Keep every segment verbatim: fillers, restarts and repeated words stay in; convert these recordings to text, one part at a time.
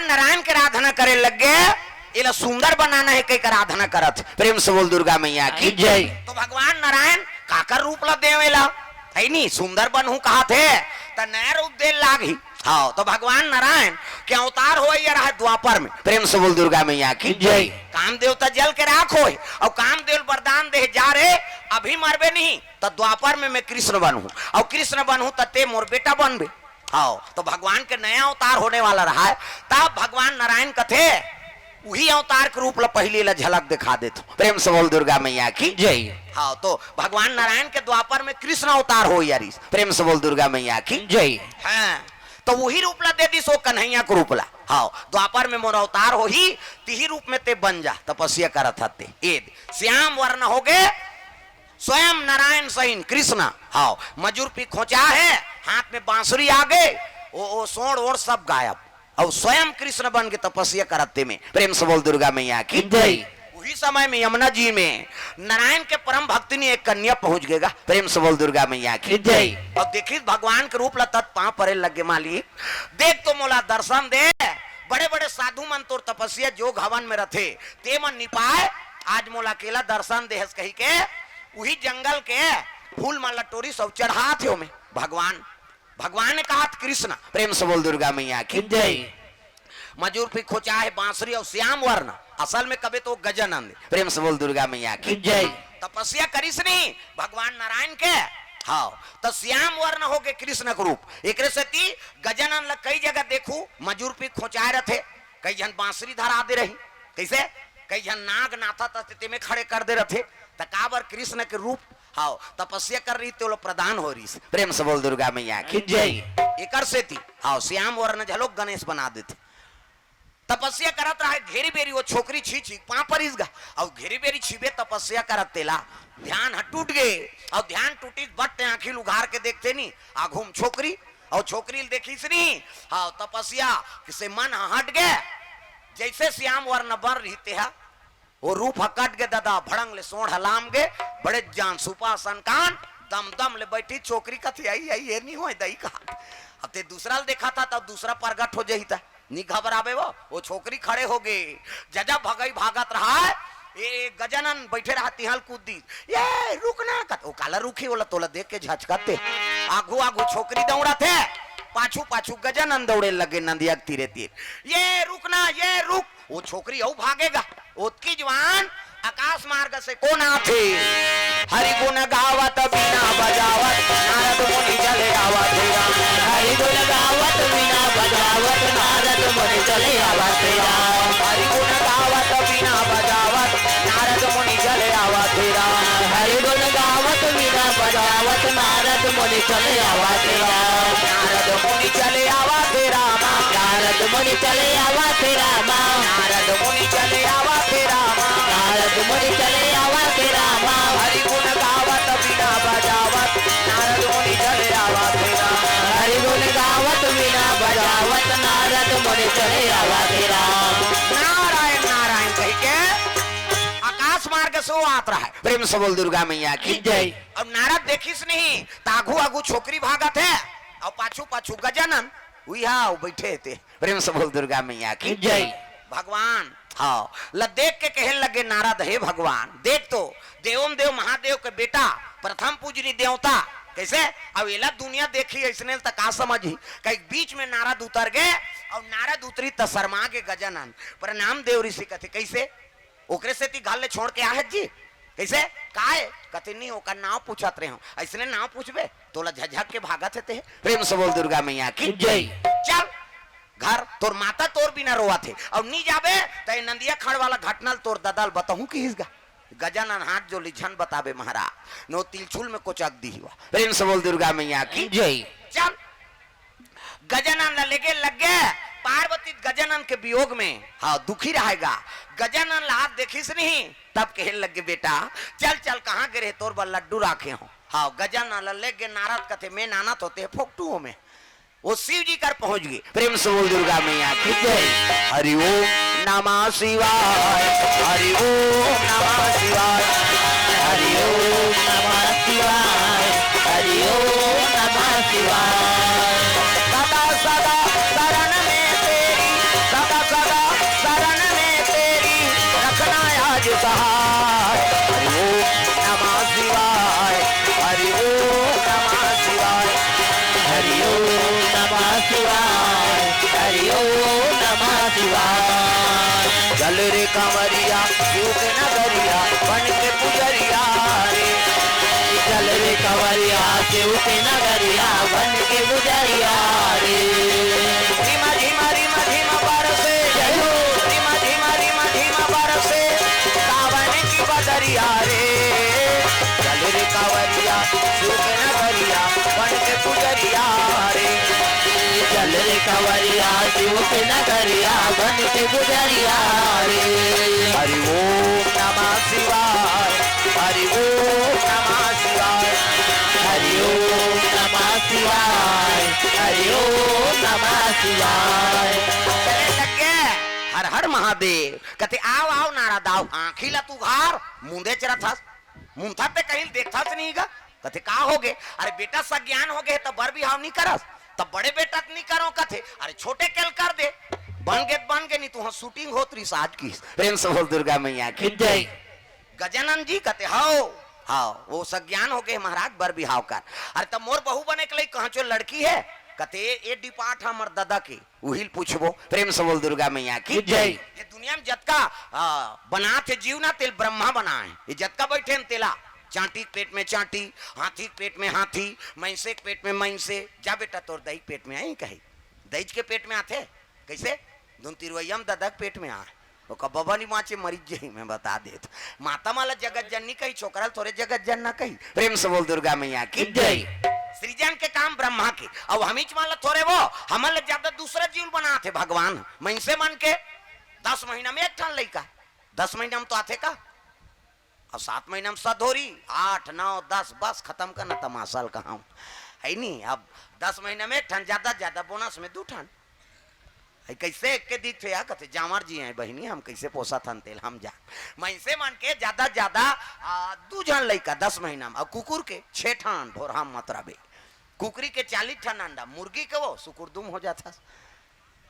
नारायण के आराधना करे लग गे, एला सुंदर बनाना हे कहिके आराधना करत। प्रेम से बोल दुर्गा मैया की जय। तो भगवान नारायण काकर रूप ला देव एला, है नी, सुंदर बनहूं कहाथे, त नया रूप दे लागही। हाँ, तो भगवान नारायण के अवतार होय रहा द्वापर में। प्रेम से बोल दुर्गा मैया की जय। कामदेव त जल के राख होय, अउ कामदेव वरदान दे जा रे, अभी मरबे नहीं, त द्वापर में मैं कृष्ण बनहूं, अउ कृष्ण बनहूं त ते मोर बेटा बनबे। हाँ, तो भगवान के नया अवतार होने वाला रहा है, तब भगवान नारायण कथे, उही अवतार के रूप ला पहली ला झलक दिखा देत हूँ। प्रेम से बोल दुर्गा मैया की जय। हाँ, तो भगवान नारायण के द्वापर में कृष्ण अवतार हो यारिस। प्रेम से बोल दुर्गा मैया की जय। हाँ, तो उही रूप ला दे दिस वो कन्हैया के रूप ला। हाँ, द्वापर में मोर अवतार होही, तिही रूप में ते बन जा, तपस्या करत हते। ए श्याम वर्ण हो गे, स्वयं नारायण सहिन कृष्ण। हाँ, मजूर पी खोचा है, हाथ में बांसुरी आ गे, ओ, ओ सोड़ ओड़ सब गायब। अउ स्वयं कृष्ण बन के तपस्या करत ते में। प्रेम से बोल दुर्गा मैया की जय। उही समय में यमुना जी में नारायण के परम भक्तिनी एक कन्या पहुंच गेगा। प्रेम से बोल दुर्गा मैया की जय। अउ देखिस भगवान के रूप ला तत पांव परे लग गे, मालिक, देख तो मोला दर्शन दे। बड़े बड़े साधु मन तोर तपस्या जोग हवन में रथे, ते मन नि पाए, आज मोला अकेला दर्शन देहस कहिके उही जंगल के फूल माला टोरिस अउ चढ़ात हे ओमे। भगवान, भगवान ने कहा कृष्ण। प्रेम से बोल दुर्गा मैया की जय। मजूर पी खोचा है बांसुरी अउ श्याम वर्ण, असल में कबे तो गजानन। प्रेम से बोल दुर्गा मैया की जय। तपस्या करिस नी भगवान नारायण के, हाँ, तो श्याम वर्ण हो गे कृष्ण के रूप। एकरे सेती गजानन ला कई जगह देखू, मजूर पी खोचाए रथे, कई झन बांसुरी धरा दे रही, कइसे, कई झन नाग नाथा तस्ते में खड़े कर दे रथे, त काबर कृष्ण के रूप, हाँ, तपस्या कर रही, ते ओला प्रदान हो रही। प्रेम से बोल दुर्गा मैया की जय। एकर सेती, हाँ, श्याम वर्ण झलोक गणेश बना देथे। तपस्या करत रहे, घेरी बेरी वो छोकरी छी छी पांव परिस गा, अउ घेरी बेरी छीबे तपस्या करत तेला ध्यान ह टूट गे, अउ ध्यान टूटिस बट ते आंखी ल उघार के देखथे नी, आघू म छोकरी, अउ छोकरी ल देखिस नी, हाँ, तपस्या से मन ह हट गे, जइसे श्याम वर्ण बन रही ते ह, वो रूप ह कट गे ददा, भड़ंग ले सोंड़ ह लाम गे, बड़े जान सुपा असन कान, दम दम ले बइठी छोकरी कथे, "आई, आई, ये नी होय दई," कहा। अब ते दूसरा ल देखत हा, तब दूसरा प्रगट हो जही त, नी घबराबे वो, वो छोकरी खड़े हो गे, जजा भगई भागत रहा, ए, ए, गजानन बइठे रहा, तिहां ल कूद दिस, "ये रुक ना," कत, "ओ काला रुकही, ओला तोला देख के झचकत ते।" आघू, आघू छोकरी दौड़त हे, पाछू, पाछू गजानन दौड़े लगे नंदिया के तीरे तीर, "ये रुक ना, ये रुक।" वो छोकरी अउ भागे गा, ओतकी जुवार आकाश मार्ग से कोन आथे। हरि गुण गावत बीना बजावत नारद मुनि चले आवत हे राम। हरि गुण गावत बीना बजावत नारद मुनि चले आवत हे राम। हरि गुण गावत बीना बजावत नारद मुनि चले आवत हे राम। हरि गुण गावत बीना बजावत नारद मुनि चले आवत हे राम। नारद मुनि चले आवत हे राम। नारद मुनि चले आवत हे राम। नारद मुनि चले आवत हे राम। नारद मुनि चले आवत हे राम। हरि गुण गावत बीना बजावत नारद मुनि चले आवत हे राम। हरि गुण गावत बीना बजावत नारद मुनि चले आवत हे राम। नारायण, नारायण कहिके आकाश मार्ग से वो आत रहा हे। प्रेम से बोल दुर्गा मैया की जय। अब नारद देखिस नहीं, त आघू आघू छोकरी भागत हे, अउ पाछू पाछू गजानन, उही हा, वो बइठे हे ते। प्रेम से बोल दुर्गा मैया की जय। भगवान, हाँ, ल देख के कहे लगे नारद, "हे भगवान, देख तो, देवम देव महादेव के बेटा, प्रथम पूजनी देवता, कइसे? अब एला दुनिया देखी, अइसने ल त का समझही?" कहीं बीच में नारद उतर गे, अउ नारद उतरी त शर्मा गे गजानन, प्रणाम देव ऋषि कथे, कइसे? ओकरे सेती घर ले छोड़ के आहत जी? कइसे? काय? कथे, "नी, ओकर नाव पूछत रहे हंव।" "अइसने नाव पूछबे? तोला झझक के भागत हे ते।" प्रेम से बोल दुर्गा मैया की जय। "चल घर, तोर माता तोर बिना रोवत हे, अउ नी जाबे त ए नंदिया खंड़ वाला घटना ल तोर ददा ल बतहूं किहिस गा।" गजानन हाथ जोर लिस, "झन बताबे महाराज।" नो तिलछुल में कोचक दिही वा। प्रेम से बोल दुर्गा मैया की जय। चल गजानन ला लेगे लग गे। पार्वती गजानन के वियोग में, हाँ, दुखी रहे गा। गजानन ला हाथ देखिस नहीं, तब कहे लग गे, "बेटा, चल, चल, कहाँ गे रहे, तोर बर लड्डू राखे हंव।" हाँ, गजानन ला लेगे नारद कथे, "मैं नानत हों ते फोकटू हो में।" वो शिव जी कर पहुंच गे। प्रेम से बोल दुर्गा मैया की जय। हरि ओम नमः शिवाय, हरि ओम नमः शिवाय, हरि ओम नमः शिवाय, हरि ओम नमः शिवाय। सदा सदा शरण में तेरी, सदा ओम नमः शिवाय। चल रे कंवरिया, शिव के नगरिया, बन के पुजरिया रे। चल रे कंवरिया, शिव के नगरिया, बन के पुजरिया रे। झिमा झिमा रिमा झिमा बरसे, जय हो। झिमा झिमा रिमा झिमा बरसे, सावन की बदरिया रे। चल रे कंवरिया, शिव के नगरिया, बन के पुजरिया रे। चल रे कंवरिया, शिव के नगरिया, बन के पुजरिया रे। हरि ओम नमः शिवाय, हरि ओम नमः शिवाय, हरि ओम नमः शिवाय, हरि ओम नमः शिवाय। चले लग गे, हर हर महादेव। कथे, "आव, आव, नारद, आव।" आँखी ला तू उघार, मुंदे च रथस। मुंथा ते कहीं देखथस नहीं गा। कथे, "का हो गे?" "अरे बेटा, सज्ञान हो गे, त बर बिहाव नहीं करस?" "तब बड़े बेटा त नहीं करो," कथे। "अरे छोटे के ल कर दे।" "बन गे त बन गे, नहीं तुहां shooting होत रहिस आज की।" प्रेम से बोल दुर्गा मैया की जय। गजानन जी कथे, "हव, हव, वो सज्ञान हो गे महाराज, बर बिहाव कर।" "अरे तब मोर बहू बने के लइक कहचो लड़की हे?" कथे, "ए depart हमर ददा के।" उहिल पूछबो। प्रेम से बोल दुर्गा मैया की जय। ये दुनिया में जतका, आ, बनात हे जीव ना, तेल ब्रह्मा बनाए। ये जतका बैठे हैं तेला, चांटी के पेट में चांटी, हाथी के पेट में हाथी, मइंसे के पेट में मइंसे। जा बेटा, तोर दई के पेट में आई कही, दईच के पेट में आथे। कैसे? धुन तिरवैया में ददा के पेट में आए। ओकर बबा नहीं बाँचे, मरिच जाही, मैं बता देत। माता मन ला जगत जननी कही, छोकरा ल थोरे जगत जनना कही। प्रेम से बोल दुर्गा मैया की जय। सृजन के काम ब्रह्मा के, अउ हमीच मन ला थोरे वो, हमन ला ज्यादा दूसरा जीव बनात हे भगवान। मइनसे मन के दस महीना में एक ठन लइका, दस महीना में तो आथे का, अब सात महीना में सधोरी, आठ, नौ, दस, बस खत्म करना तमाशा ल कहाऊं, है नी? अब दस महीना में एक ठन, ज्यादा ज्यादा बोनस में दू ठन। है कैसे एक के दिखथे या कथे, "जांवर जी हैं बहिनी, हम कैसे पोसत हन तेल हम जा।" मइनसे मन के ज्यादा ज्यादा, आ, दू झन लइका दस महीना में, अउ कुकुर के छे ठन ढोरहा मतरा बे। कुकरी के चालीस ठन अंडा, मुर्गी के वो सुकुरदुम हो जात हस।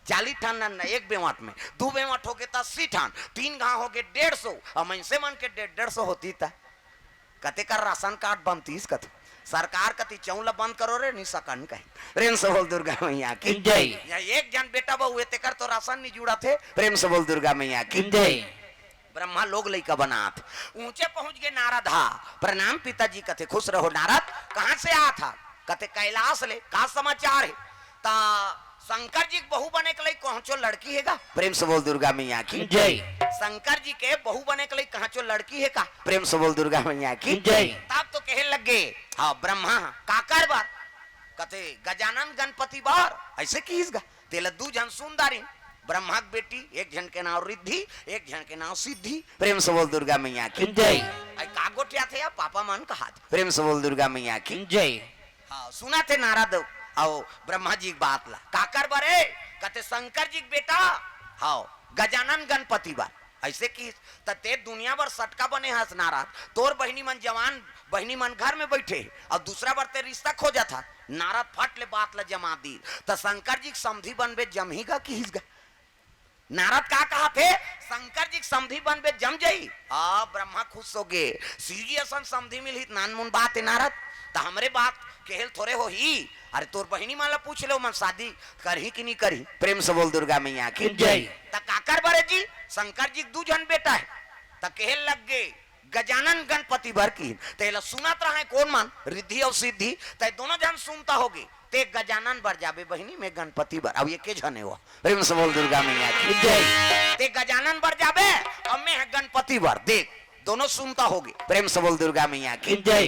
चालीस ठन अंडा एक बेंवट में, दू बेंवट हो गे त अस्सी ठन, तीन घांव हो गे डेढ़ सौ, अउ मइनसे मन के डेढ़, डेढ़ सौ होती त कते कर राशन कार्ड बनतीस कथे। सरकार कति चौं ल बंद करो रे, नि सकन कही। प्रेम से बोल दुर्गा मैया की जय। या एक झन बेटा बहू हे, तेकर तो राशन नि जुड़त हे। प्रेम से बोल दुर्गा मैया की जय। ब्रह्मा लोग लइका बनात, ऊंचे पहुंच गे नारद हा। प्रणाम पिताजी कथे, खुश रहो नारद। कहां से आत हा? कथे कैलाश ले। का समाचार हे? त शंकर जी के बहू बने के लइक कहचो लड़की हे गा। प्रेम से बोल दुर्गा मैया की जय। शंकर जी के बहू बने के लइक कहचो लड़की हे का? प्रेम से बोल दुर्गा मैया की जय। तब तो कहे लग गे, हाँ, ब्रह्मा, काकर बर? कथे, "गजानन गणपति बर।" ऐसे किहिस गा। तेला दू झन सुन डारिन, ब्रह्मा के बेटी, एक झन के नाम रिद्धि, एक झन के नाम सिद्धि। प्रेम से बोल दुर्गा मैया की जय। आई का गोठियाथे या पापा मन कहाथे। प्रेम से बोल दुर्गा मैया की जय। हाँ, सुनथे नारद अउ ब्रह्मा जी के बात ला। काकर बर ए? कथे, "शंकर जी के बेटा, हाँ, गजानन गणपति बर।" ऐसे किहिस, "त ते दुनिया बर सटका बने हस नारद, तोर बहिनी मन जवान, बहिनी मन घर में बइठे हे, अउ दूसरा बर ते रिश्ता खोजत हस।" नारद फट ले बात ला जमा दीस, "त शंकर जी के समधी बनबे, जमही गा?" किहिस गा। नारद का कहाथे, "शंकर जी के समधी बनबे, जम जाही।" हाँ, ब्रह्मा खुश हो गे, "शिव जी असन समधी मिलही त नानमुन बात हे नारद, त हमरे बात केहेल थोरे होही। अरे तोर बहिनी मन ला पूछ ले, ओमन शादी करही कि नहीं करही?" प्रेम से बोल दुर्गा मैया की जय। "त काकर बर ए जी?" "शंकर जी के दू झन बेटा हे।" त कहे लग गे, "गजानन गणपति बर।" किहिन, तेला सुनत रहे कोन मन, रिद्धि अउ सिद्धि, ते दोनों झन सुनता होगे। "ते गजानन बर जाबे बहिनी, मैं गणपति बर।" अब एके झन हे वो। प्रेम से बोल दुर्गा मैया की जय। "ते गजानन बर जाबे, अब मैं ह गणपति बर।" देख, दोनों सुनता होगे। प्रेम से बोल दुर्गा मैया की जय।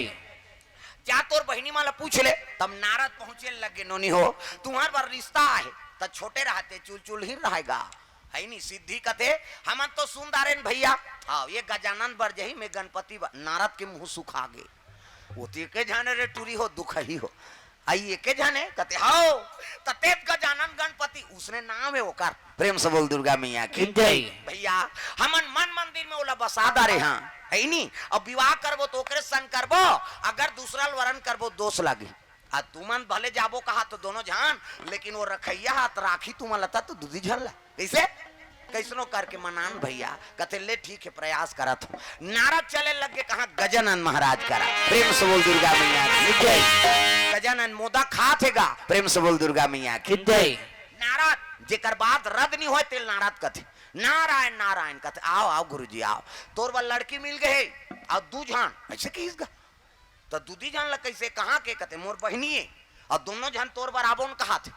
"जा तोर बहिनी मन ला पूछ ले।" तब नारद पहुंचे लगे, "नोनी हो, तुम्हार बर रिश्ता आहे, त छोटे रहते चुलचुल ही रहेगा, है नी?" सिद्धि कथे, "हमन तो सुन डारेन भैया, हाँ, ये गजानन बर जही, मैं गणपति बर।" नारद के मुंह सुखा गे। "वो तो एके झन रे टूरी हो, दुखही हो।" आई एके झन हे, कथे, "हव, त तेत गजानन गणपति, उसने नाम हे ओकर।" प्रेम से बोल दुर्गा मैया की जय। भैया, हमन मन मंदिर में ओला बसा डारे हाँ, है नी? अब विवाह करबो त ओकरे संग करबो, अगर दूसरा ल वरण करबो दोष लागी। आ तुमन भले जाबो कहा तो दोनों झन, लेकिन वो रखैया हा त राखी तुमन ला त दूधी झन ला। कैसे? कैसनो करके मनान भैया। कथे, "ले ठीक हे, प्रयास करत हूँ।" नारद चले लग गे कहाँ? गजानन महाराज करा। प्रेम से बोल दुर्गा मैया की जय। गजानन मोदक खात हे गा। प्रेम से बोल दुर्गा मैया की जय। नारद जेकर बात रद नहीं होय, तेला नारद कथे। नारायण, नारायण कथे। "आओ, आओ गुरुजी, आओ। तोर बर लड़की मिल गए हे, अउ दू झन।" अइसे कहिस गा। "त दूदी झन ल कइसे, कहाँ के?" कथे, "मोर बहिनी ए, अउ दोनों झन तोर बर आबोन कहाथे।"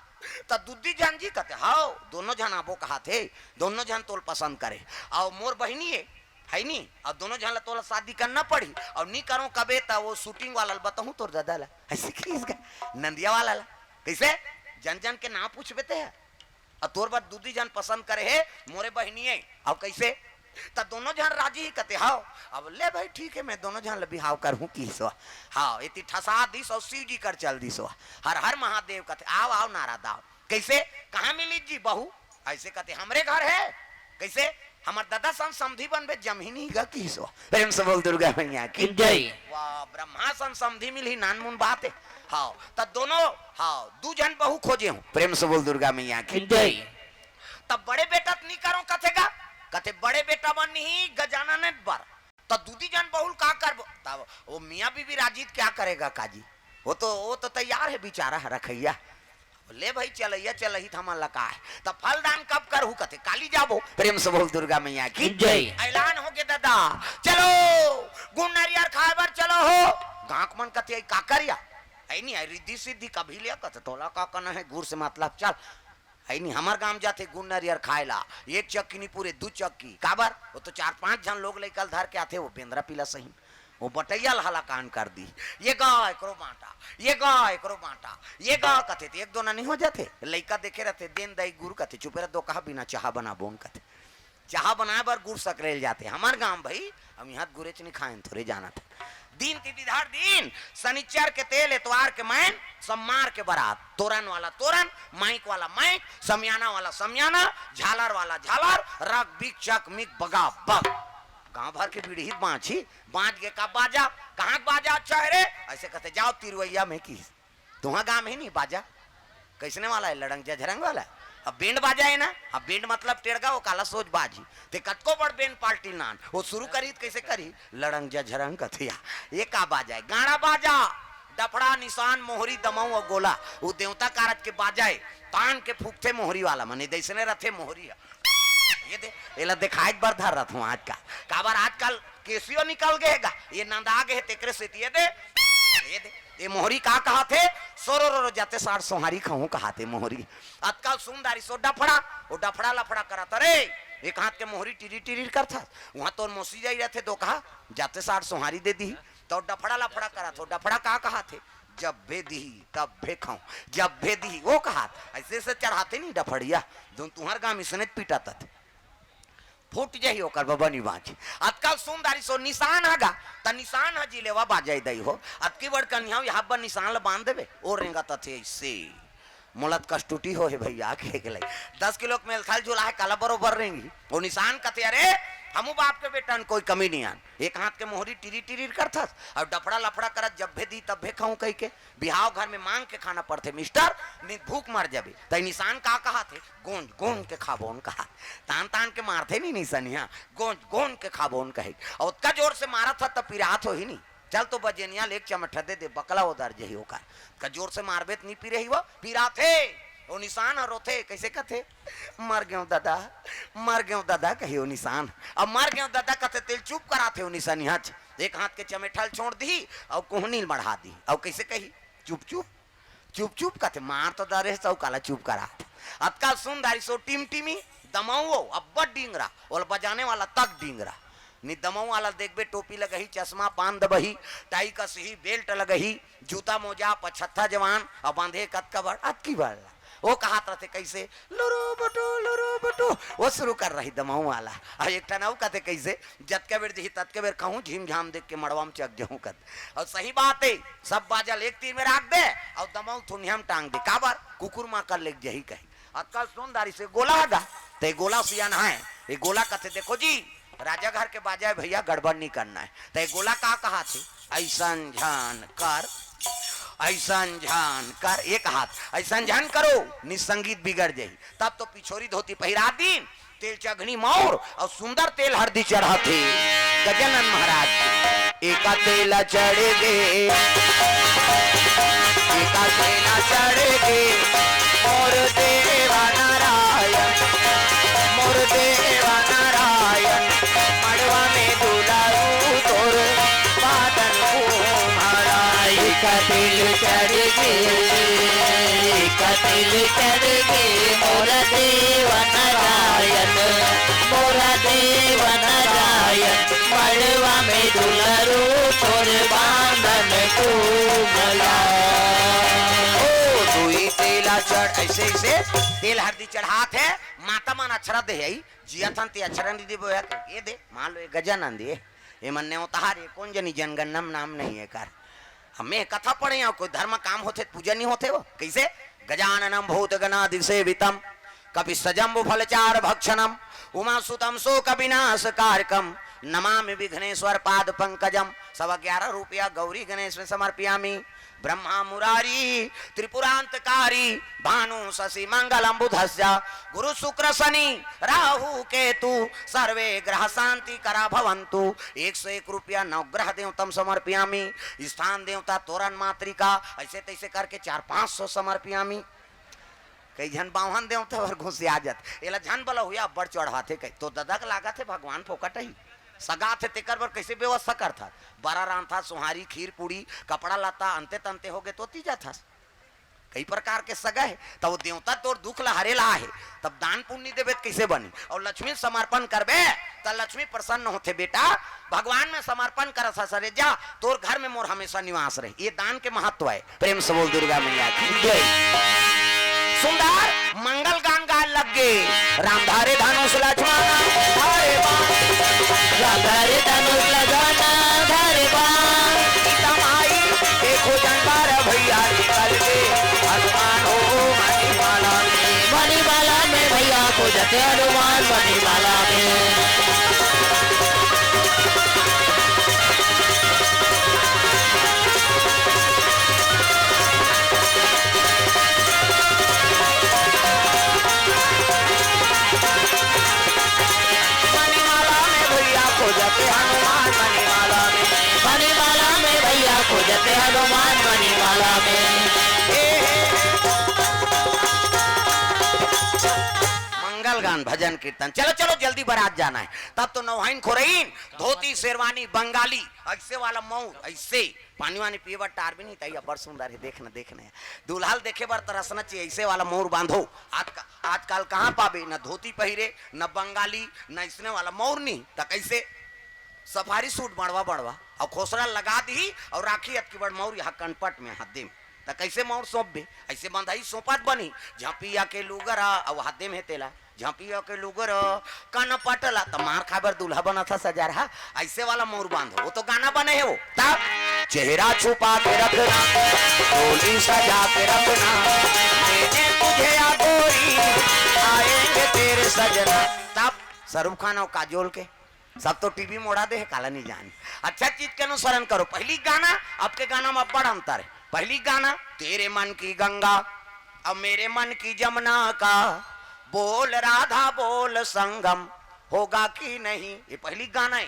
"त दूदी झन जी?" कथे, "हव, दोनों झन आबो कहाथे, दोनों झन तोल पसंद करे, अउ मोर बहिनी ए, है नी, अउ दोनों झन ल तोला शादी करना पड़ही, अउ नी करों कबे त वो shooting वाला ल बताहूँ तोर ददा ल।" अइसे कहिस गा, नंदिया वाला ल। कइसे? जन जन के नाम पूछबे ते ह। "अउ तोर बर दूदी झन पसंद करे हे, मोरे बहिनी ए।" "अउ कइसे?" "त दोनों झन राजी ही?" कथे, "हव।" "अब ले भाई, ठीक हे, मैं दोनों झन ल बिहाव करहूँ," किहिस ओ। हव, एती ठसा दिस अउ शिव जी कर चल दिस ओ। "हर हर महादेव," कथे, "आओ, आओ नारद, आओ।" "कइसे? कहाँ मिलिस जी बहू?" अइसे कथे, "हमरे घर हे।" "कइसे?" "हमर ददा सन समधी बनबे, जमही नहीं गा," किहिस ओ। प्रेम से बोल दुर्गा मैया की जय। वाह, ब्रह्मा सन समधी मिलही, नानमुन बात हे। हव, त दोनों, हव, दू झन बहू खोजे हूँ। प्रेम से बोल दुर्गा मैया की जय। "त बड़े बेटा त नी करों," कथे गा। कथे, "बड़े बेटा बर नहीं, गजानन बर।" "त दूदी झन बहू ल का करबो?" तब वो मियाँ बीबी राजी त क्या करेगा काजी, वो तो, वो तो तैयार हे बिचारा रखइया। "ले भाई, चलइया चलही त हमन ल का हे, त फलदान कब करहू?" कथे, "काली जाबो।" प्रेम से बोल दुर्गा मैया की जय। "ऐलान होगे ददा, चलो गुड़ नरियर खाए बर चलो हो।" गाँव के मन कथे, "अई का करिया? अई नहीं, अई रिद्धि सिद्धि कभी ले।" कथे, "तोला का करना हे, गुड़ से मतलब, चल।" "अई नहीं, हमर गाँव जाथे गुड़ नरियर खाए ला, एक चक्की नहीं पूरे, दू चक्की।" काबर? वो तो चार पांच झन लोग लइका ल धर के आथे, वो बेंदरा पिला सही, वो बटैया ल हलाकान कर दी। "ये गा एकरो बांटा, ये गा एकरो बांटा, ये गा," कथे, त एक दो ना नहीं हो जाथे। लइका देखे रहथे, "देन दाई गुड़," कथे, "चुपे रह, दो कहा बिना चाहा बनाबोन," कथे। चाहा बनाए बर गुड़ सकरे ल जाथे। हमर गाँव भाई, हम इहाँ गुरेच नहीं खाएन, थोरे जानत हे। दिन तिथि धर दिन, सनिचर के तेल, एतवार के मैन, सम्मार के बरात, तोरन वाला तोरन, माइक वाला माइक, समियाना वाला समियाना, झालर वाला झालर, रग बिक चक मिक बगा बग। गाँव भर के बीड़ी बाँची, बाँच गे का बाजा, कहाँ के बाजा अच्छा हे रे? अइसे कथे, "जाओ तिरवैया में," किहिस। तुँहर गाँव में हे नहीं बाजा? कइसने वाला हे? लड़ंग जझरंग वाला? अब band बाजा हे ना, अब band मतलब टेड़गा, वो काला सोच बाजी। ते कतको बड़ band पार्टी ल नान, वो शुरू करही त कइसे करही? लड़ंग जझरंग कथिया। ये का बाजा हे? गाड़ा बाजा, डफड़ा, निसान, मोहरी, दमऊ अउ गोला। वो देवता कारज के बाजा हे, तान के फूकथे मोहरी वाला मन, ए दइसने रथे मोहरी ह। ये दे, एला देखाए बर धर रथों आजकल। काबर आजकल केसियो निकल गे हे गा, ये नंदा गे हे, तेकरे सेती ये दे, ये दे। ये मोहरी का कहाथे? "सोरो रो रो जाते साठ सोहारी खाहूँ," कहाथे मोहरी। अतका सुंदरी सो डफड़ा, वो डफड़ा लफड़ा करत, "अरे, एक हाथ के मोहरी टिरी टिरी करथस, उहाँ तोर मौसी जाई रहथे, दो कहा, जाते साठ सोहारी दे दिही।" तो डफड़ा लफड़ा करत हो, डफड़ा का कहाथे? "जब भे दिही, तब भे खाऊं, जब भे दिही," वो कहात, अइसे से चढ़ाथे नहीं डफड़िया, धुन तुँहर गाँव में इसने पीटा तथे। फूट जही ओकर बबनी बाँची। अतका सुंदरी सो निसान ह गा, त निसान ह जिलेवा बाजई दई हो। अतकी बड़ कनिहा यहाँ बर निसान ल बांध देबे, ओ रेंगत अथे अइसे। मोला त कस टूटी हो हे भैया, के के लई। दस किलो के मेलथल झूला हे, काला बरोबर रेंगी। ओ निसान कथे, "अरे, हमू बाप के बेटन, कोई कमी नहीं आन। एक हाथ के मोहरी टिरी टिरी करथस, अउ डफड़ा लफड़ा करत जब भे दी तब भे खाऊं कहि के।" बिहाव घर में मांग के खाना पड़थे मिस्टर, नहीं भूख मर जाबे। तई निसान का कहाथे? "गोंज गोंज के खाबोन," कहा। तान तान के मारथे नहीं निसनिया, "गोंज गोंज के खाबोन" कहे। अउ ओतका जोर से मारत ह त पिरात होही नहीं। चल तो बजेनिया ले एक चमठा दे दे, बकला ओदर जही ओकर। का जोर से मारबे त नहीं पिरही वो, पिराथे। ओ निसान ह रोथे, कइसे कथे? "मर गेंव ददा, मर गेंव ददा," कही ओ निसान। अब "मर गेंव ददा" कथे, तेल चुप कराथे ओ निसनिया। एक हाथ के चमेठा ल छोड़ दिही अउ कोहनी ल बढ़ा दिही। अउ कइसे कही? "चुप चुप, चुप चुप," कथे, "मार तो डरे हस अउ काला चुप करात।" अतका सुंदरी सो टिमटिमी, दमऊ अब्बड़ डिंगरा, ओला बजाने वाला तक डिंगरा। नि दमऊ वाला देखबे, टोपी लगही, चश्मा, पान दबही, टाई कसही, बेल्ट लगही, जूता मोजा, पछत्था जवान, अउ बांधे कतका बड़, अतकी बड़ ला। ओ कहात रथे कइसे, "लुरु बुटु, लुरु बुटु," ओ शुरू कर रही दमऊ वाला। अउ एक ठन अउ कथे कइसे, "जतके बेर दिही, ततके बेर खाहूं, झिमझाम देख के मड़वा म चक जहूं," कथे। अउ सही बात हे, सब बाजा ल एक तीर में राख दे, अउ दमऊ थुनिया म टांग दे। काबर? कुकुर माकर लेग जही कही। अतका सुंदरी से गोला ह गा, ते गोला सियान हे, ये गोला कथे, "देखो जी, राजा घर के बाजा हे भैया, गड़बड़ नहीं करना हे।" ते गोला का कहाथे? "अइसन झन कर, अइसन झन कर," ये कहात, "अइसन झन करो, नि संगीत बिगड़ जही।" तब तो पिछोरी धोती पहिरा दीन, तेल चघनी मौर अउ सुंदर तेल हरदी चढ़ाथे। गजानन महाराज के। "एका तेला चढ़ गे, एका तेला चढ़ गे, मोर देवा नारायण।" कतिल करके मोर देव नारायण, मोर देव नारायण, मड़वा में दुलरू तोर बांधन को मला। ओ दुई तेला चढ़, ऐसे, ऐसे तेल हरदी चढ़ात हे, माता मन अक्षरा दे हे, जिया थन ते अक्षरा नहीं देबो या, ये दे, मान लो ये गजानंद ये, ये मन ने उतार, ये कौन जनी जनगणना में नाम नहीं है कर। अब मैं कथा पढ़े हूँ, कोई धर्म काम होथे, पूजा नहीं होथे वो, कैसे? गजाननम भूत गणादि सेवितम, कपि सजम्बु फलचार भक्षणम, उमा सुतम शोक विनाश कारकम, नमामि विघ्नेश्वर पाद पंकजम। सवा ग्यारह रुपया गौरी गणेश में समर्पयामी। ब्रह्मा मुरारी त्रिपुरांतकारी, भानु शशि मंगलम बुधस्य, गुरु शुक्र शनि राहु केतु, सर्वे ग्रह शांति करा भवंतु। एक सौ एक रुपया नवग्रह देवतम समर्पयामी। स्थान देवता तोरण मातृका, ऐसे तैसे करके चार पाँच सौ समर्पयामी। कई झन बावन देवता बर घुसिया जात, एला झन बला हुआ अब्बड़ चढ़ाथे कही, तो ददा के लागत हे भगवान फोकट ही सगा थे, तेकर बर कैसे व्यवस्था करथस? बरा रांधथस, सोहारी, खीर पूड़ी, कपड़ा लत्ता, अंते तंते हो गे तो ती जाथस। कई प्रकार के सगा हे, तब वो देवता तोर दुख ला हरे ला हे, तब दान पुण्य देबे त कैसे बनी? और लक्ष्मी समर्पण करबे त लक्ष्मी प्रसन्न होथे बेटा। भगवान में समर्पण करत हस रे, जा तोर घर में मोर हमेशा निवास रहे। ये दान के महत्व है। प्रेम से बोल दुर्गा मैया की जय। सुंदर मंगल गान गाय लग गे। राम धारे धनुष लक्ष्मण धारे बाण। राम धारे धनुष लक्ष्मण धारे बाण। सीता माई के खोजन बर भैया निकल गे। हनुमान हो मणिमाला में। मणिमाला में भैया खोजत हनुमान मणिमाला में। मणिमाला में भैया खोजत हनुमान मणिमाला में। मणिमाला में भैया खोजत हनुमान मणिमाला में। हे, हे। मंगल गान, भजन कीर्तन। चलो, चलो, जल्दी बारात जाना है। तब तो नौहाइन खोरइन, धोती शेरवानी बंगाली, ऐसे वाला मौर, ऐसे पानी वानी पिए बर टार भी नहीं, तई अब्बड़ सुंदर है, देख न, देख न। दूल्हा ल देखे बर तरसना चाहिए, ऐसे वाला मौर बांधो। आज का, आजकल कहाँ पाबे, न धोती पहिरे, न बंगाली, न इसने वाला मौर नहीं, त कैसे? सफारी सूट बड़वा बड़वा, और खोसरा लगा दी, और राखी अतकी बड़ मौर यहाँ कनपट में हाथ दे में। त कैसे मौर सौंपबे? ऐसे बंधाई सौंपत बनी, झपिया के लुगरा, और हाथ दे में तेला। झपिया के लुगर कनपट ला, त मार खाए बर दूल्हा बनत हस सजरहा, ऐसे वाला मौर बांधो, वो तो गाना बने है वो। तब चेहरा छुपा के रखना, डोली सजा के रखना, मैंने तुझे या गोरी, आएंगे तेरे सजना। तब शाहरुख खान और काजोल के सब तो टीवी मोड़ा दे है, काला नहीं जाने। अच्छा चीज के अनुसरण करो। पहली गाना, अब के गाना में बड़ अंतर है। पहली गाना, तेरे मन की गंगा, अब मेरे मन की जमुना का, बोल राधा बोल संगम होगा कि नहीं। ये पहली गाना है।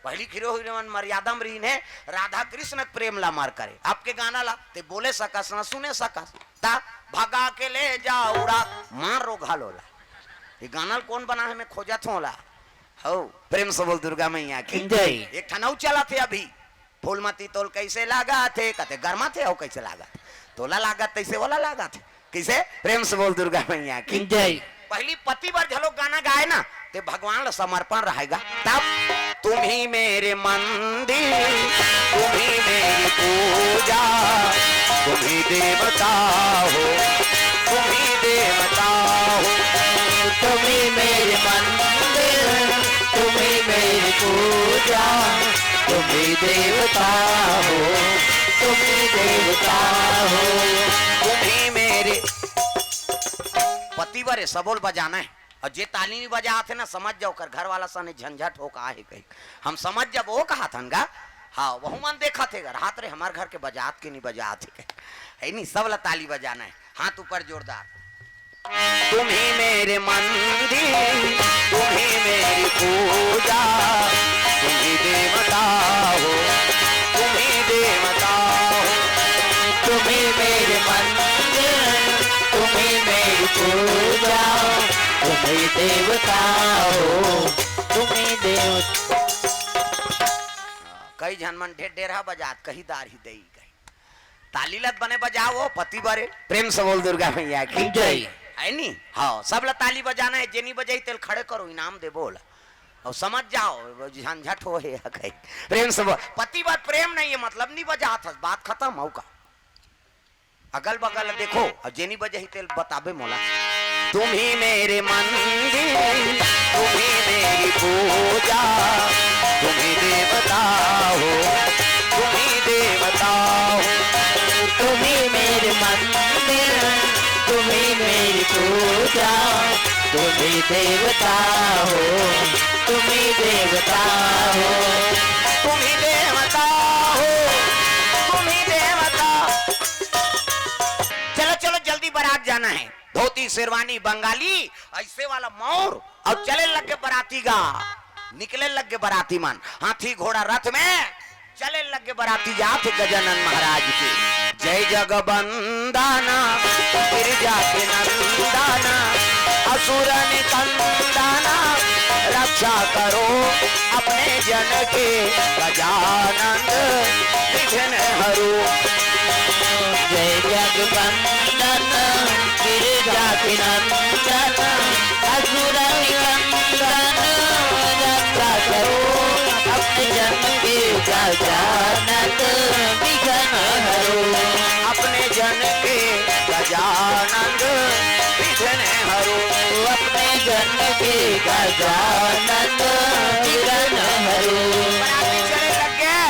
पहली हीरो हीरोइन मर्यादा में रहीन है, राधा कृष्ण के प्रेम ला मार करे। अब के गाना ला ते बोले सकस ना सुने सकस, ता भगा के ले जा उड़ा, मार रो घालो ला। ये गाना ल कौन बना है, मैं खोजत हूँ ला। हो, प्रेम से बोल दुर्गा मैया की जय। एक ठन अउ चलत हे अभी, फूलमती तोल कैसे लागत हे, कथे गरमा थे, अउ कैसे लागत हे? तोला लागत तैसे ओला लागत हे। कैसे? प्रेम से बोल दुर्गा मैया की जय। पहली पति बर घलो गाना गाए ना, ते भगवान ला समर्पण रहेगा। तब तुम ही मेरे मंदिर, तुम ही मेरी पूजा, तुम ही देवता हो, तुम ही देवता हो। तुम ही मेरे मंदिर, तुम ही मेरी पूजा, तुम ही देवता हो, तुम ही देवता हो। तुम ही मेरे पति बर ये सबो ल बजाना है। और जे ताली नहीं बजात हे ना, समझ जाओ, ओकर घर वाला सने झंझट हो का हे कही। हम समझ जब वो कहा थन गा, हाँ, वहू मन देखत हे गा, रात रे हमार घर के बजात के नहीं बजात हे कही। है नहीं, सब ला ताली बजाना है, हाथ ऊपर जोरदार। तुम ही मेरे मंदिर, तुम ही मेरी पूजा, तुम ही देवता हो, तुम ही देवता हो। तुम ही मेरे मंदिर, तुम ही मेरी पूजा, तुम ही देवता हो, तुम ही देव। कई झन मन ढेर ढेर हा बजात, कही दार ही दई कही। त ताली लत बने बजाओ, पति बरे। प्रेम से बोल दुर्गा मैया की जय। है नी? हाँ, सब ला ताली बजाना है, जेनी बजाई तेल खड़े करो, इनाम दे बोल। और समझ जाओ, झंझट हो है या कहीं। प्रेम से बोल, पति बर प्रेम नहीं है, मतलब नहीं बजात हस, बात खत्म हो का। अगल बगल देखो, और जेनी बजाई तेल बताबे मोला। तुम ही मेरे मंदिर, तुम ही मेरी पूजा, तुम ही देवता हो, तुम ही देवता हो। तुम ही मेरे मंदिर, तुम ही मेरी पूजा, तुम ही देवता हो, तुम ही देवता हो। तुम ही देवता हो, तुम ही देवता। चलो चलो, जल्दी बारात जाना है। धोती शेरवानी बंगाली, ऐसे वाला मौर, और चले लग के बराती गा। निकले लग के बराती मन, हाथी घोड़ा रथ में चले लग के बराती जात हे गजानन महाराज के। जय जगबंदना, गिरजा के नंदना, असुर निकंदना, रक्षा करो अपने जन के, गजानंद विघ्न हरो। जय जगबंदन, गिरजा के नंदन, असुर निकंदन, रक्षा करो अपने जन के, गजानंद विघ्न हरो। अपने जन के गजानंद विघ्न हरो। अपने जन के गजानंद विघ्न हरो। बराती चले लग गे,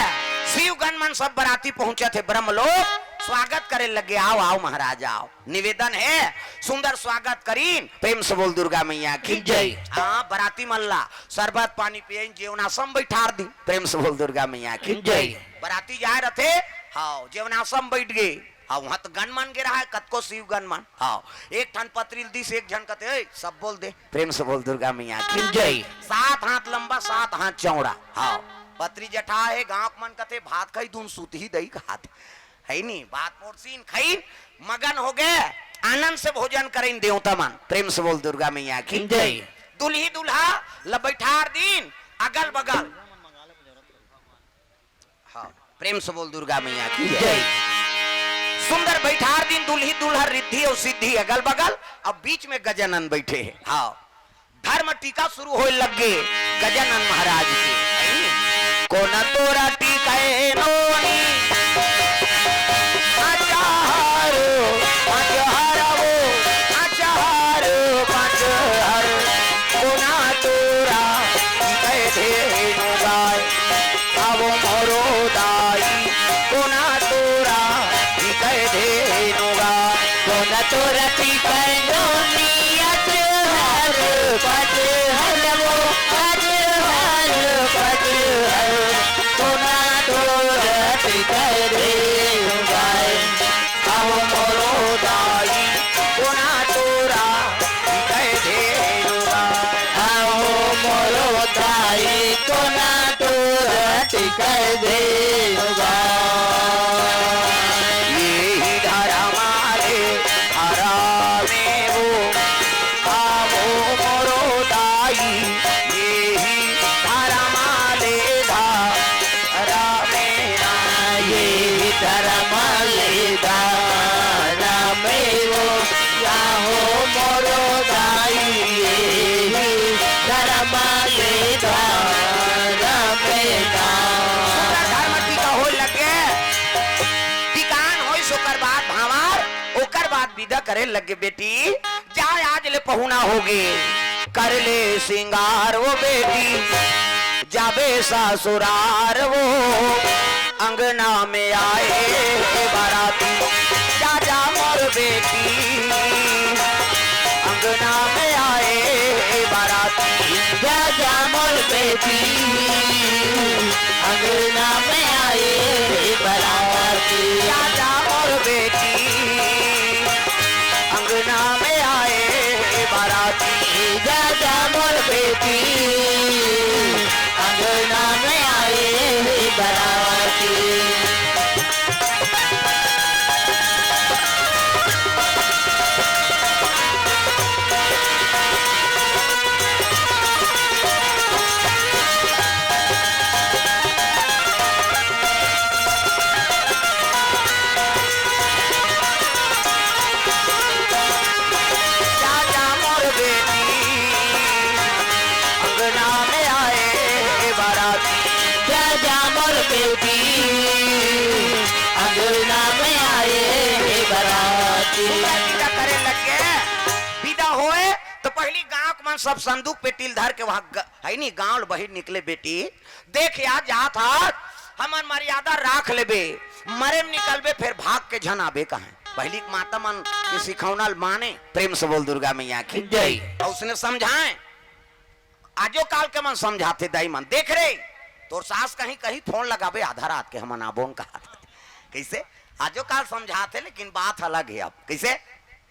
शिव गण मन सब बराती पहुंचत हे ब्रह्मलोक, स्वागत करे लग गे, आओ आओ महाराज आओ। निवेदन है, सुंदर स्वागत करीन, प्रेम से बोल दुर्गा मैया की जय। हाँ, बराती मन ला शरबत पानी पियन, जेवनासम बैठार दी, प्रेम से बोल दुर्गा मैया की जय। बराती जाए रथे, हाँ, जेवनासम बैठ गे, हाँ, वहाँ तो गण मन गे रहा है, कतको शिव गण मन, हाँ, एक ठन पतरी ल दिस, एक झन कथे, "ए, सब बोल दे, प्रेम से बोल दुर्गा मैया की जय।" सात हाथ लंबा, सात हाथ चौड़ा, हाँ, पतरी जठा है, गाँव के मन कथे, "भात खाई दून सूत ही दही खात।" है नी, बात पोरसीन खईन, मगन हो गे, आनंद से भोजन करेन देवता मन। प्रेम से बोल दुर्गा मैया की जय। दुल्ही दुल्हा ल बैठार दीन अगल बगल। हाँ, प्रेम से बोल दुर्गा मैया की जय। जय। सुंदर बैठार दीन दुल्ही दुल्हा, रिद्धि और सिद्धि अगल बगल, अब बीच में गजानन बैठे हैं। हाँ, धर्म टीका शुरू होए लग गे गजानन महाराज के। कोन तोरा टीकाए नोनी, अचार पाँच हर वो, अचार पाँच हर। कोन तोरा टीकाए धेनु गाय, आवो मोरो दाई, कोन तोरा टीकाए धेनु गाय। कोन तोरा टीकाए नोनी, अचार पाँच हर वो, अचार पाँच हर। कोन तोरा टीकाए धेनु गाय, आवो मोरो दाई, कोन तोरा टीकाए धेनु गाय। आवो मोरो दाई, कोन तोरा टीकाए धेनु गाय। एही धरम ले धरमे वो, आवो मोरो दाई, एही धरम ले धरमे ना। एही धरम ले धरमे वो, आवो मोरो दाई, एही धरम ले धरमे ना। सुंदर धर्म टीका होए लगे। टिकान होइस ओकर बाद भांवर, ओकर बाद विदा करे लगे, बेटी, जा आज ले पहुना होगे, कर ले सिंगार वो बेटी, जाबे ससुरार वो, अंगना में आए बाराती, जा जा मोर बेटी, अंगना में आए बाराती, जा जा मोर बेटी, अंगना में आए बाराती। जा जा मोर बेटी, अंगना में आए बाराती। जा जा मोर बेटी, अंगना में आए बाराती। में आए हे बराती, जा जा मोर बेटी, अंगना में आए हे बराती। विदा करे लगे, विदा होए तो पहली गांव के मन सब संदूक पेटी ल धर के वहां ग-, है नी, गांव ल बहिर निकले, बेटी देख या जात हस, हमन मर्यादा राख लेबे, मरे में निकलबे, फिर भाग के झन आबे कहें। पहली के माता मन के सिखौना ल माने, प्रेम से बोल दुर्गा मैया की जय। और उसने समझाए, आजो काल के मन समझाथे दाई मन, देख रे, तोर सास कहीं कहीं फोन लगाबे आधा रात के, हमन आबोन कहा। कैसे? आजो काल समझाथे, लेकिन बात अलग है अब। कैसे?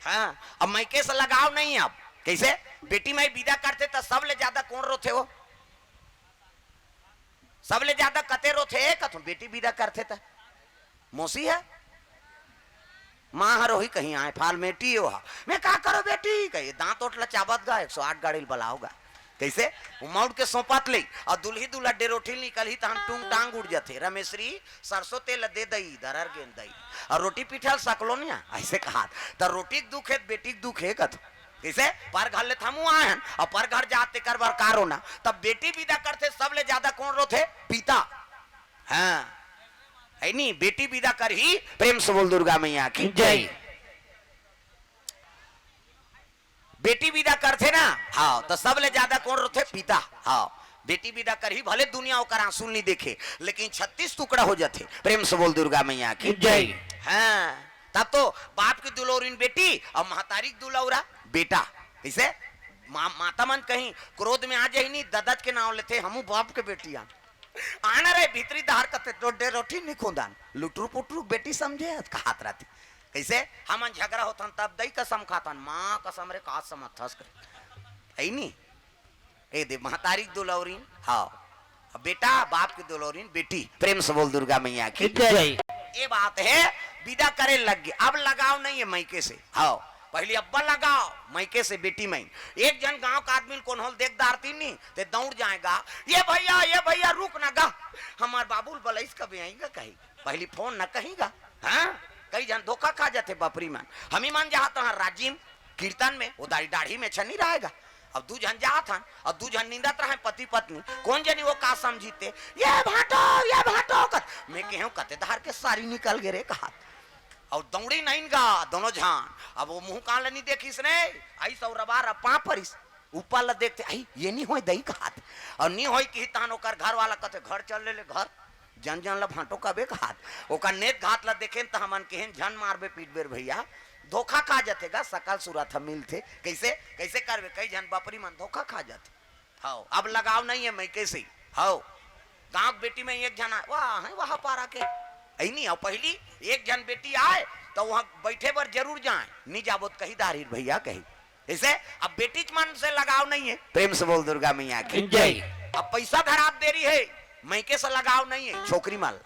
हाँ, अब मइके से लगाव नहीं अब। कैसे? बेटी माई विदा करथे त सबले ज्यादा कोन रोथे हो? सबले ज्यादा कते रोथे कथों, बेटी विदा करथे त? मौसी है, माँ हर वही कहीं आए, फालमेटी हो हा। मैं का करो बेटी, कही दांत ओट ला चाबत गा, एक सौ आठ गाड़ी ल बलाओ गा। कैसे? वो मौड़ के सौंपत ले, और दुल्ही दुल्हा डेरोठी निकलही, तहन टूंग टांग उड़ जाथे। रमेशरी, सरसों तेल दे दई, दरर गेंद दई, और रोटी पीठल सकलो निया, ऐसे कहा। त रोटी के दुख है, बेटी के दुख है कथ। कैसे? पर घर ले थमू आए हन, और पर घर जात तेकर बर का रोना। तब बेटी विदा करथे, सबले ज्यादा कौन रोथे? पिता। हाँ, है नी, बेटी विदा करही, प्रेम से बोल दुर्गा मैया की जय। बेटी विदा करथे ना, हाँ, तो सबले ज्यादा कौन रोथे? पिता। हाँ, बेटी विदा करही, भले दुनिया ओकर आंसू नहीं देखे, लेकिन छत्तीस टुकड़ा हो जाथे। प्रेम से बोल दुर्गा मैया की जय। हाँ, तब तो बाप की दुलौरिन बेटी और महतारी की दुलौरा बेटा। इसे मा-, माता मन कहीं क्रोध में आ जाही नहीं, ददत के नाव लेथे, हमू बाप के बेटी आन। आना रे भीतरी दहार कथे, डोडे रोटी नहीं खोंदान, लुटरू पुटरू बेटी समझे हत, कहात रहती। कैसे? हमन झगड़ा होथन तब दई कसम खाथन, माँ कसम रे, का समझथस करे। है नी? ए दे, महतारी के दुलौरिन, हाँ। अब बेटा, बाप के दुलौरिन, बेटी। प्रेम से बोल दुर्गा मैया की जय। ये बात है, विदा करे लग गए, अब लगाव नहीं है मइके से। हाँ, पहली अब्बा लगाव मइके से बेटी मई। एक झन गांव का आदमी ल कोनो ल देख डारती नी, ते दौड़ जाएगा, "ये भैया, ये भैया, रुक ना गा, हमार बाबू ल बलइस कबे आएगा," कही। पहली फोन न कहेगा। हाँ, कई झन धोखा खा जाथे बपरी मन। हमी मन जात हन राजिम कीर्तन में, वो दाढ़ी, दाढ़ी में छनी रहेगा। अब दू झन जात हन, अब दू झन निंदत रहे पति पत्नी, कौन जनी वो का समझीते, "ये भांटो, ये भांटो," कत। मैं केहेंव, "कते धार के सारी निकल गे रे," कहात। और दौड़ी नहीं गा दोनों झन। अब वो मुंह कान ल नहीं देखिस ने, आई सौ रबा रपा परिस। ऊपर ल देखथे, "आई, ये नहीं होय दई," कहात। और नहीं होय कि तहन ओकर घर वाला कथे, "घर चल ले, ले घर।" जन जन ल भांटो कबे कहात। ओकर नेत घात ल देखेन त हमन केहेन, "झन मारबे पीटबे रे भैया, धोखा खा जाथे गा, सकल सूरत ह मिलथे।" कैसे, कैसे करबे? कई झन बपरी मन धोखा खा जाथे। हव, अब लगाव नहीं है मइके से। हव, गांव के बेटी में एक झन आए, वाह, है वह पारा के। ऐनी, और पहली एक झन बेटी आए, तो वहां बैठे बर जरूर जाए, नहीं जाबो त कही दारिर भैया कही। इसे अब बेटी के मन से लगाव नहीं है। प्रेम से बोल दुर्गा मैया की जय। अब पैसा धरात देरी है, मइके से लगाव नहीं है। छोकरी मन ल,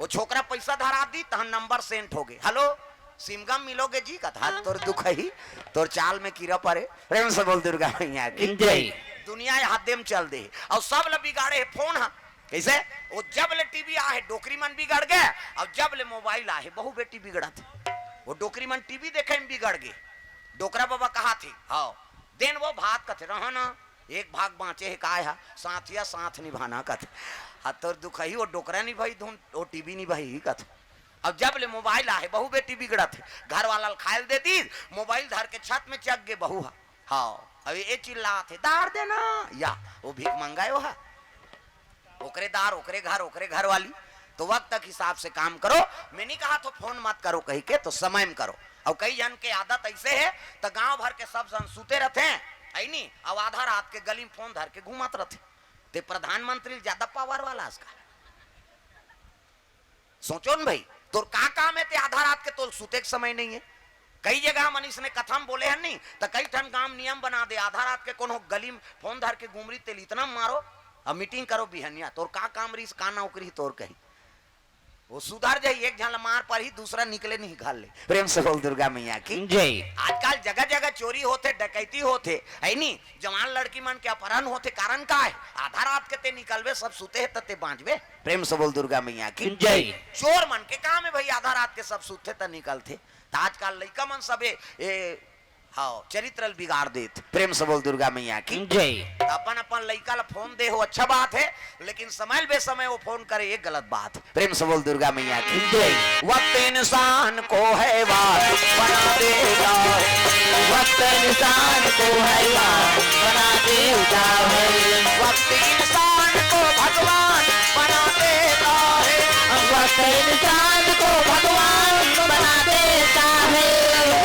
वो छोकरा पैसा धरात दी, तहन नंबर सेंट हो गए, "हेलो, सिमगम मिलोगे जी?" कथा, "तोर दुख ही, तोर चाल में कीरा परे।" प्रेम से बोल दुर्गा मैया की जय। दुनिया ये हाथ दे में चल दे, और सब ल बिगाड़े है फोन हा। कैसे? वो जब ले टीवी आ है, डोकरी मन बिगड़ गए, और जब ले मोबाइल आ है, बहू बेटी बिगड़त है। वो डोकरी मन टीवी देखे में बिगड़ गए, डोकरा बाबा कहा थे, "हाँ, देन वो भात कथे रहा ना, एक भाग बांचे है, काय हा, साथिया साथ निभाना," कथे। "हाँ, तोर दुखही, वो डोकरा निभाई धुन, वो टीवी निभाई," कथे। अब जब ले मोबाइल आ है, बहू बेटी बिगड़त है, घर वाला ल खायल दे दी, मोबाइल धर के छत में चक गे बहू हा। हाँ, अब ये चिल्लात है, "दार देना," या वो भीख मंगायो हा। ओकरे दार, ओकरे घर, ओकरे घर वाली। तो वक्त के हिसाब से काम करो। मैं नहीं कहा तो फोन मत करो कही के, तो समय में करो। और कई जन के आदत ऐसे है, तो गांव भर के सब जन सूते रहते हैं, है नी? अब आधा रात के गली में फोन धर के घूमत रहते। ते प्रधानमंत्री ज्यादा पावर वाला इसका। सोचो न भाई, तोर का काम है, ते आधा रात के तोर सूते के समय नहीं है। कई जगह मन इसने कथा में बोले हन नहीं, तो कई ठन गांव नियम बना दे, आधा रात के कोनो गली में फोन धर के घूम रही, तेल इतना मारो, अब मीटिंग करो बिहनिया, तोर का काम रही, का नौकरी तोर कही। वो सुधर जाई, एक झन ला मार पड़ही, दूसरा निकले नहीं घर ले। प्रेम से बोल दुर्गा मैया की जय। आजकल जगह जगह चोरी होथे, डकैती होथे, है नी? जवान लड़की मन के अपहरण होथे, कारण का है? आधा रात के ते निकलबे, सब सुते है, त ते बांचबे। प्रेम से बोल दुर्गा मैया की जय। चोर मन के काम है भाई, आधा रात के सब सुते त निकलथे। त आजकल लइका मन सबे ए, हाँ, चरित्र ल बिगाड़ देत। प्रेम से बोल दुर्गा मैया की। जय। अपन अपन लइका ला फोन दे हो, अच्छा बात है, लेकिन समय बेसमय वो फोन करे, ये गलत बात। प्रेम से बोल दुर्गा मैया की। जय। वक्त इंसान को हैवान बना देता है। वक्त इंसान को हैवान बना देता है। वक्त इंसान को भगवान बना देता है। वक्त इंसान को भगवान बना देता है।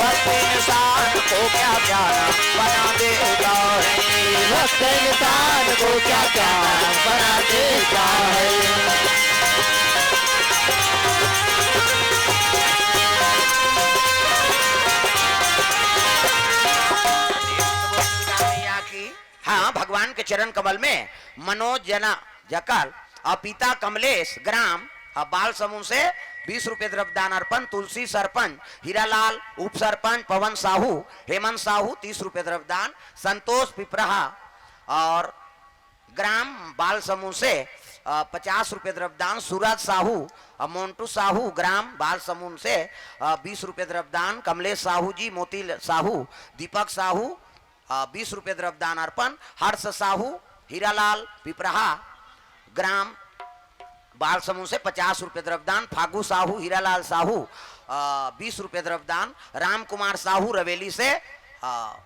वक्त इंसान को क्या क्या ना बना देता है। वक्त इंसान को क्या क्या ना बना देता है। हाँ, भगवान के चरण कमल में मनोज जना जकल और पिता कमलेश ग्राम और बाल समूह से बीस रुपये द्रव्यदान अर्पण। तुलसी सरपंच, हीरालाल उप सरपंच, पवन साहू, हेमंत साहू तीस रुपये द्रव्यदान, संतोष पिपराहा और ग्राम बाल समूह से अ, पचास रुपये द्रव्यदान, सूरज साहू और मोन्टू साहू ग्राम बाल समूह से अ, बीस रुपये द्रव्यदान, कमलेश साहू जी, मोती ल-, साहू, दीपक साहू, अ, बीस रुपये द्रव्यदान अर्पण, हर्ष साहू, हीरालाल पिपराहा ग्राम बाल समूह से पचास रुपये द्रव्यदान, फागू साहू, हीरालाल साहू, अ, बीस रुपये द्रव्यदान, राम कुमार साहू रवेली से अ,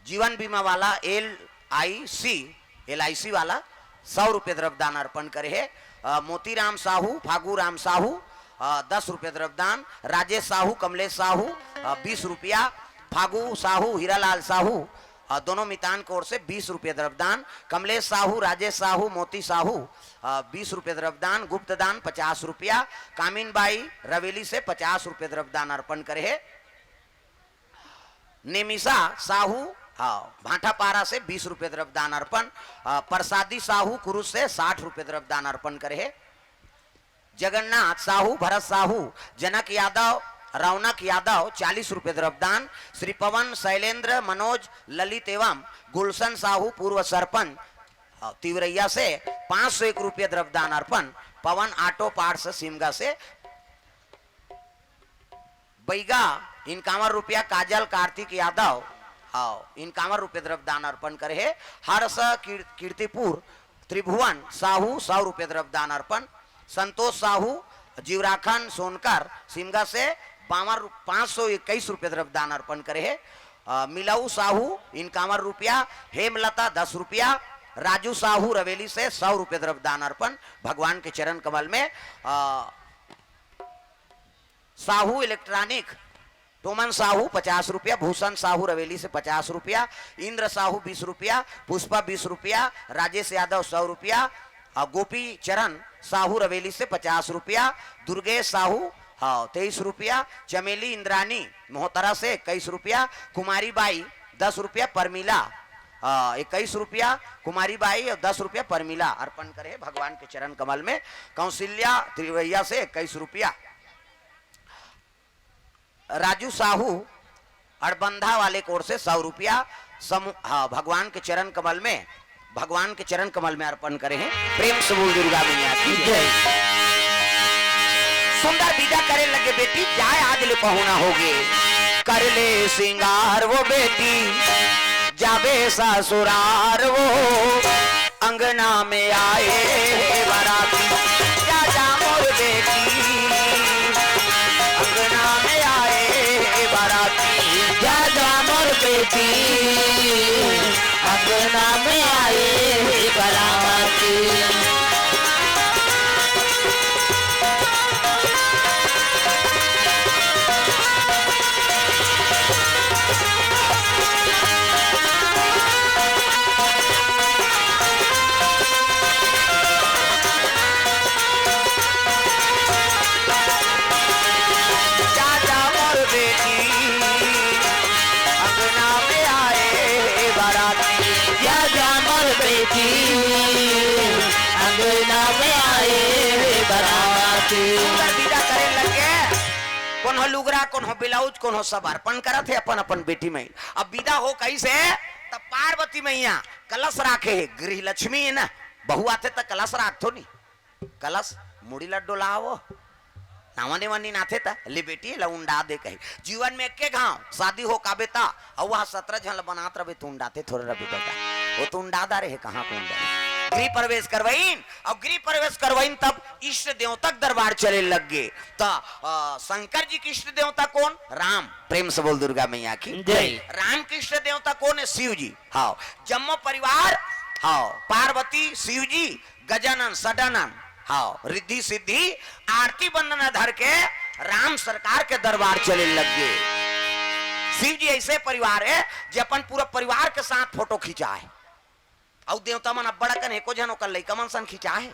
जीवन बीमा वाला L I C, L I सी वाला सौ रुपये द्रव्यदान अर्पण करे हे। अ, मोतीराम साहू, फागू राम साहू, अ, दस रुपये द्रव्यदान, राजेश साहू, कमलेश साहू, अ, बीस रुपया, फागू साहू, हीरालाल साहू, अ, दोनों मितान की ओर से बीस रुपये द्रव्यदान, कमलेश साहू, राजेश साहू, मोती साहू, अ, बीस रुपये द्रव्यदान, गुप्तदान पचास रुपया, कामिन बाई रवेली से पचास रुपये द्रव्यदान अर्पण करे हे। नेमिसा साहू, हाँ, भाटापारा से बीस रुपये द्रव्यदान अर्पण, अ, प्रसादी साहू कुरुस से साठ रुपये द्रव्यदान अर्पण करे हे। जगन्नाथ साहू, भरत साहू, जनक यादव, रौनक यादव चालीस रुपये द्रव्यदान, श्री पवन, शैलेंद्र, मनोज, ललित एवं गुलशन साहू पूर्व सरपंच, अ, तिवरैया से पाँच सौ एक रुपये द्रव्यदान अर्पण, पवन ऑटो पार्ट्स सिमगा से बैगा इनकावन रुपया, काजल कार्तिक यादव, हाँ, इनकावन रुपये द्रव्यदान अर्पण करे हे। हर्ष कीर-, कीर्तिपुर त्रिभुवन साहू सौ रुपये द्रव्यदान अर्पण, संतोष साहू जीवराखन सोनकर सिमगा से बावन रु-, पाँच सौ इक्कीस रुपये द्रव्यदान अर्पण करे हे। अ, मिलाऊ साहू इनकावन रुपया, हेमलता दस रुपया, राजू साहू रवेली से सौ रुपये द्रव्यदान अर्पण भगवान के चरण कमल में। अ, साहू इलेक्ट्रॉनिक, टोमन साहू पचास रुपया, भूषण साहू रवेली से पचास रुपया, इंद्र साहू बीस रुपया, पुष्पा बीस रुपया, राजेश यादव सौ रुपया, और गोपी चरण साहू रवेली से पचास रुपया, दुर्गेश साहू, हाँ, तेईस रुपया, चमेली इंद्रानी मोहतरा से इक्कीस रुपया, कुमारी बाई दस रुपया, परमिला, हाँ, इक्कीस रुपया, कुमारी बाई और दस रुपया परमिला अर्पण करे भगवान के चरण कमल में। कौशल्या त्रिवैया से इक्कीस रुपया। राजू साहू अड़बंधा वाले की ओर से सौ रुपया समू-, हाँ, भगवान के चरण कमल में, भगवान के चरण कमल में अर्पण करे हे। प्रेम से बोल दुर्गा मैया की जय। जय। सुंदर विदा करे लगे बेटी, जाए आज ले पहुना होगे। कर ले सिंगार वो बेटी, जाबे ससुरार वो। अंगना में आए हे बाराती, जा जा मोर बेटी। अंगना में आए हे बाराती, जा जा मोर बेटी। अंगना में आए हे बाराती। जा जा मोर बेटी, अंगना में आए हे बाराती। जा जा मोर बेटी, अंगना में आए हे बाराती। सुंदर विदा करे लगे, कोनो लुगरा, कोनो ब्लाउज, कोनो सब अर्पण करत हे अपन अपन बेटी में। अब विदा हो कइसे, तब पार्वती मैया कलश राखे हे, गृह लक्ष्मी हे ना, बहू आथे त कलश राखथो नी, कलश मुड़ी ल डोलावो, तावन एवन निनाथे त, ले बेटी, एला उंडा दे कही। जीवन में एके घांव शादी हो काबे त, अउ वह सतरा झन ल बनात रबे, त उंडाते थोड़े रबे बेटा। वो तो उंडा डारे हे, कहाँ को उंडा हे? गृह प्रवेश करवाइन, अउ गृह प्रवेश करवाइन तब इष्ट देवता के दरबार चले लग गे। त, अ, शंकर जी के इष्ट देवता कोन? राम। प्रेम से बोल दुर्गा मैया की जय। राम के इष्ट देवता कोन हे? शिव जी। हाँ, जम्मो परिवार, हाँ, पार्वती, शिव जी, गजानन, षडानन, हाँ, रिद्धि सिद्धि, आरती वंदना धर के राम सरकार के दरबार चले लग गे। शिव जी ऐसे परिवार हे जे अपन पूरा परिवार के साथ फोटो खिंचाय। अउ देवता मन अब्बड़ अकन, एको झन ओकर लइका मन सन खिंचाय हे,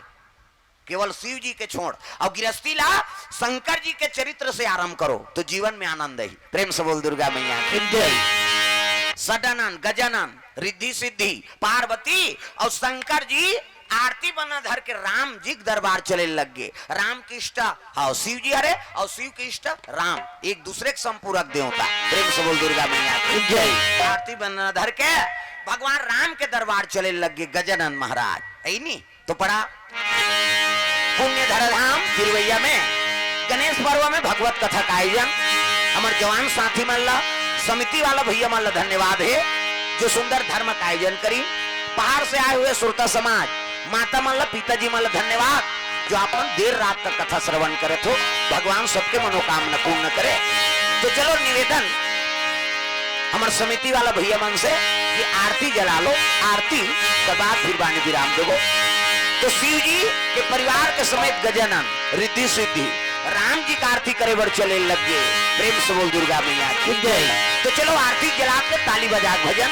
केवल शिव जी के छोड़। अउ गृहस्थी ला शंकर जी के चरित्र से आरंभ करो, त जीवन में आनंद ही। प्रेम से बोल दुर्गा मैया की जय। षडानन, गजानन, रिद्धि सिद्धि, पार्वती अउ शंकर जी आरती वंदना धर के राम जी के दरबार चले लग गे। राम के इष्ट, हाँ, शिव जी हरे अउ शिव के इष्ट राम, एक दूसरे के संपूरक देवता। प्रेम से बोल दुर्गा मैया की जय। आरती वंदना धर के भगवान राम के दरबार चले लग गे गजानन महाराज। ऐनी तो पड़ा पुण्य धरा धाम तिरवैया में गणेश पर्व में भगवत कथा का आयोजन। हमर जवान साथी मन ला, समिति वाला भैया मन ला धन्यवाद हे, जो सुंदर धर्म का आयोजन करी। बाहर से आए हुए श्रोता समाज, माता मन ला, पिताजी मन ला धन्यवाद, जो आप मन देर रात तक कथा श्रवण करत हो। भगवान सबके मनोकामना पूर्ण करे। तो चलो निवेदन हमर समिति वाला भैया मन से कि आरती जला लो, आरती के बाद फिर बानी विराम देबो। तो शिव जी के परिवार के समेत गजानन, रिद्धि सिद्धि, राम जी का आरती करे बर चले लग गे। प्रेम से बोल दुर्गा मैया की जय। तो चलो आरती जला के ताली बजा के भजन